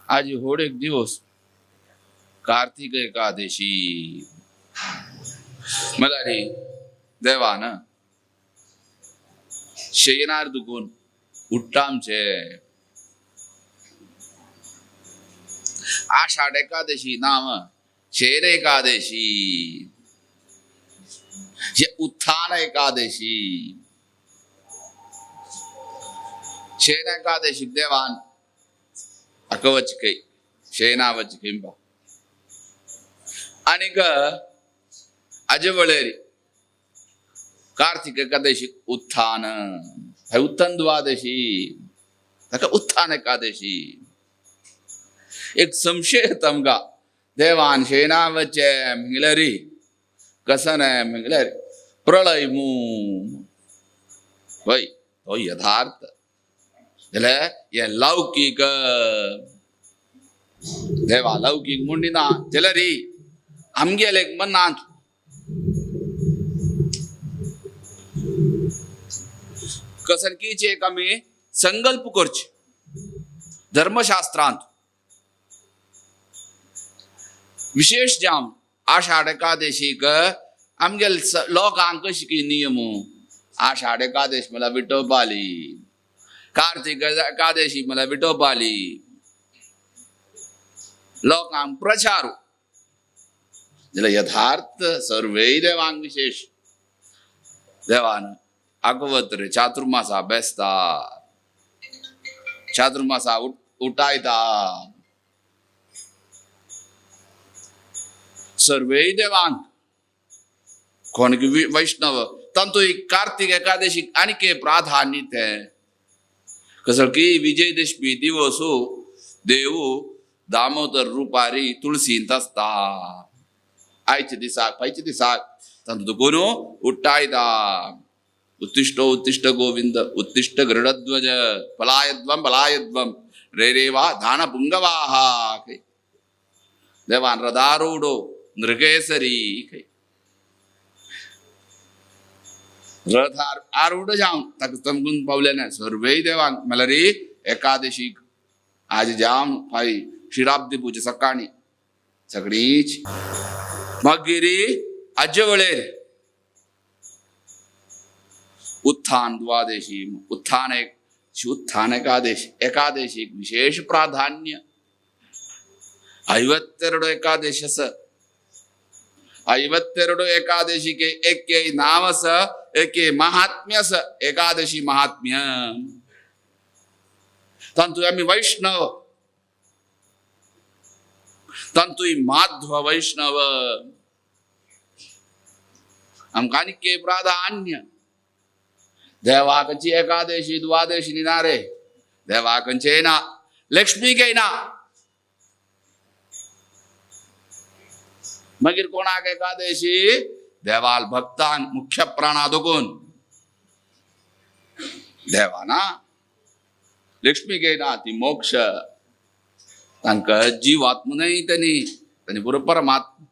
आज होड एक दिवस कार्तिक एकादशी मला रे देवान शयनार दुखून उठ्ठा आमचे आषाढ एकादशी नाम शयन एकादशी हे उत्थान एकादशी. शयन एकादशी देवान अकवचकै शयनावचकै आनीक अजवळेरी कार्तिक एकादशी उत्थान, हय उत्थान द्वादशी ताका उत्थान एकादशी. एक संशय येता आमकां देवान शयनावचे म्हणल्यार कसं न्हय म्हणल्यार प्रळय मू हय तो यथार्थ जाल्यार हें लौकीक देवा लौकीक म्हूण ना जाल्यार आमगेले मनांत कसरकीचे एक आमी संकल्प करचे धर्मशास्त्रांत विशेष जावन आषाढ एकादशीक आमगेले लोकांक कशी की नियम आषाढ एकादशी म्हळ्यार विठोबाली, कार्तिक एकादशी म्हळ्यार विठोबाली, लोकांक प्रचार जाल्यार यथार्थ सर्वय देवांक विशेष देवान अगवत चातुर्मासा बेसता, चातुर्मासा उठायता, सर्वय देवांक कोण वैष्णव तांतू कार्तिक एकादशी आनीक प्राधान्य तें कसो की विजयदशमी दिवस देव दामोदर रुपारी तुळसींत आसता. आयच्या दिसाक फायच्या दिसाक तांतू दुखून उट्टायता. उत्तिष्ठ उत्तिष्ठ गोविंद उत्तिष्ठ गरुडध्वज पलायध्वम पलायध्वम रे रेवा धान पुंगवाहा देवान रथारूढो नृकेसरी रथ आरूढ जावन ताका तमकून पावले ना सर्वय देवांक म्हणल्यार एकादशी आज जावन फाय क्षीराब्दी पुजा सकाळी सगळीच. मागीर आजे वळेर उत्थान द्वादशी उत्थान एक उत्थान एकादशी एकादशी विशेष प्राधान्य. 52 एकादशी 52 एकादशी के एक नाम स एक महात्म्य स एकादशी महात्म्य. तांतू आमी वैष्णव तांतूय माध्व वैष्णव आमकां आनीक प्राधान्य. देवाकची एकादशी द्वादशी ना रे देवाकंचे ना लक्ष्मीकय ना मागीर कोणाक एकादशी देवाल भक्तांक मुख्य प्राणा दोगून देवाना लक्ष्मीकय ना ती मोक्ष तांकां जीवात्म न्हय तेणी तेणी बरो परमात्मा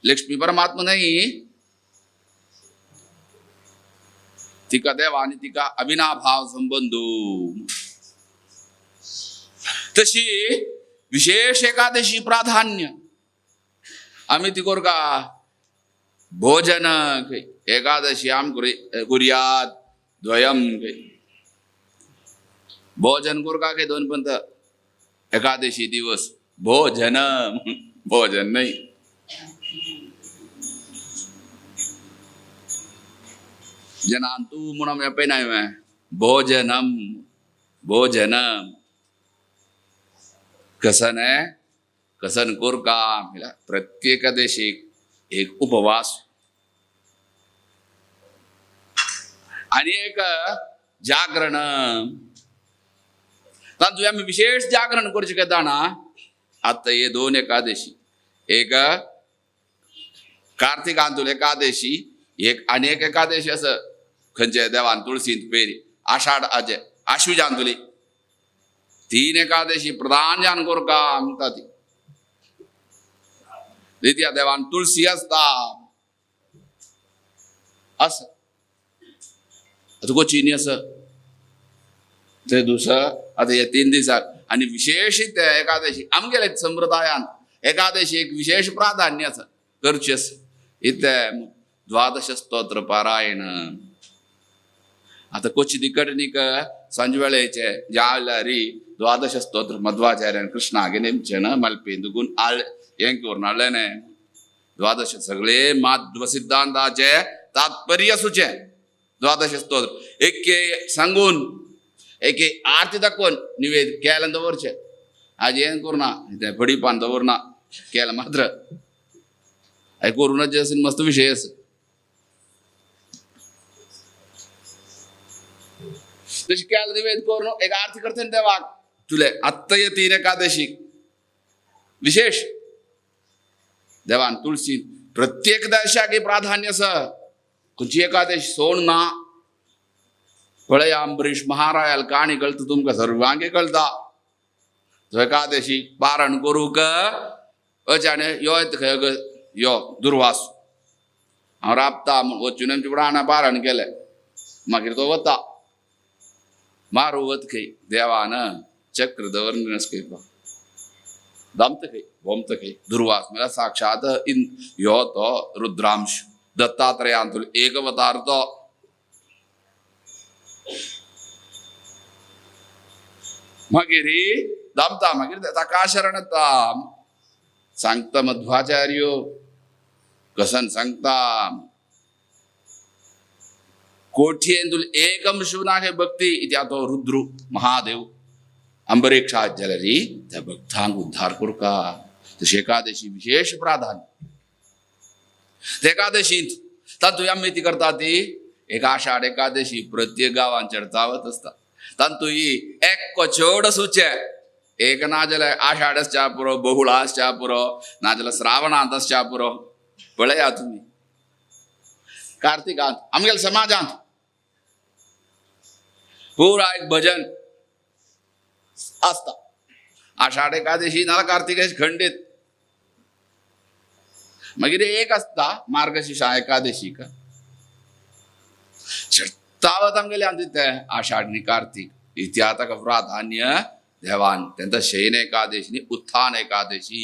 लक्ष्मी परमात्मा न्हय तिका देवा आनी तिका अविनाभाव संबंध. तशी विशेष एकादशी प्राधान्य. आमी ती कोरका भोजन एकादशी आम कुर्यात द्वयम भोजन कोरका काय दोन पंत एकादशी दिवस भोजन भोजन नाही. जनान तू म्हणून येपय नाही भोजनम भोजनम कसन कसन कोरका प्रत्येक देशी एक उपवास आणि एक जागरण. तांतू आमी विशेष जागरण करचें काय जाणा आतां हे दोन एकादशी एक कार्तिकांतूल एकादशी एक आनी एक एकादशी आसा खंयचे देवान तुळसींत पेरी आषाढ आजे आश्विजांतुली तीन एकादशी प्रधान जान कोरका म्हणटा ती द्वितीय देवान तुळसी आसता आसा तुका चिनी आसा ते दुसरा आतां हे 3 दिसाक आनी विशेश ते एकादशी आमगेले संप्रदायान एकादशी एक विशेष प्राधान्य आसा करचें आसा. इतें द्वादश स्तोत्र पारायण. आतां कोची तिकटनीक सांजवेळेचे जाल्यारी द्वादश स्तोत्र मध्वाचार्यान कृष्णागे नेमचें ना मलपी दुगून आळ हें करून हाडलें द्वादश सगळे माध्व सिद्धांताचे तात्पर्य सुचें द्वादश स्तोत्र एके सांगून एके आरती दाखोवन निवेद केलें दवरचें. आज हें करुना तें फडी पान दवरना केलें मात्र करुणाचे असेल मस्त विषय आसा. तशी केलें निवेद करून एक आरती करता देवाक तुले आत्तां ये तीन एकादशी विशेष देवान तुळसी प्रत्येक दशाक प्राधान्य आसा. खंयची एकादशी सोड ना. पळय अंबरीश महारायाल काणी कळटा तुमकां सर्वांगे कळटा. तो एकादशी पारण करूंक अचाने यो येता खंय यो दुर्वास हांव राबता म्हूण वचून आमच्या प्राणा पारण केलें. मागीर तो वता मारू वत खंय देवान चक्र दवर खंय दामत खंय भोमत खंय दुर्वास म्हळ्यार साक्षात यो तो रुद्रांश दत्तात्रयांतलो एक अवतार तो. मागीर दामता मागीर ताका शरण येता सांगता मध्वाचार्यो कसन सांगता कोठयेंतुल एकम शिवनागे भक्ती इत्या तो रुद्र महादेव अंबरीक्षा जाल्यार त्या भक्तांक उद्धार करका. तशें एकादशी विशेष प्राधान्य एकादशींत तातूंत आमी ती करता ती एक आषाढ एकादशी प्रत्येक गांवांत चर्चावत आसता. तातूंत ही एक चड आसूचें एक ना जाल्यार आषाढ आसच्या पुरो बहुळा आसच्या पुरो नाजाल्यार श्रावणांत आसच्या पुरो. पळया तुमी कार्तिकांत आमगेल्या समाजांत पुरा एक भजन आसता आषाढ एकादशी नाल्यार कार्तिकेश खंडीत. मागीर एक आसता मार्गशीर्षा एकादशीक चडतावत आमगेले आमचे ते आषाढ आनी कार्तिक इत्या ताका प्राधान्य देवान तेंका शयन एकादशी आनी उत्थान एकादशी.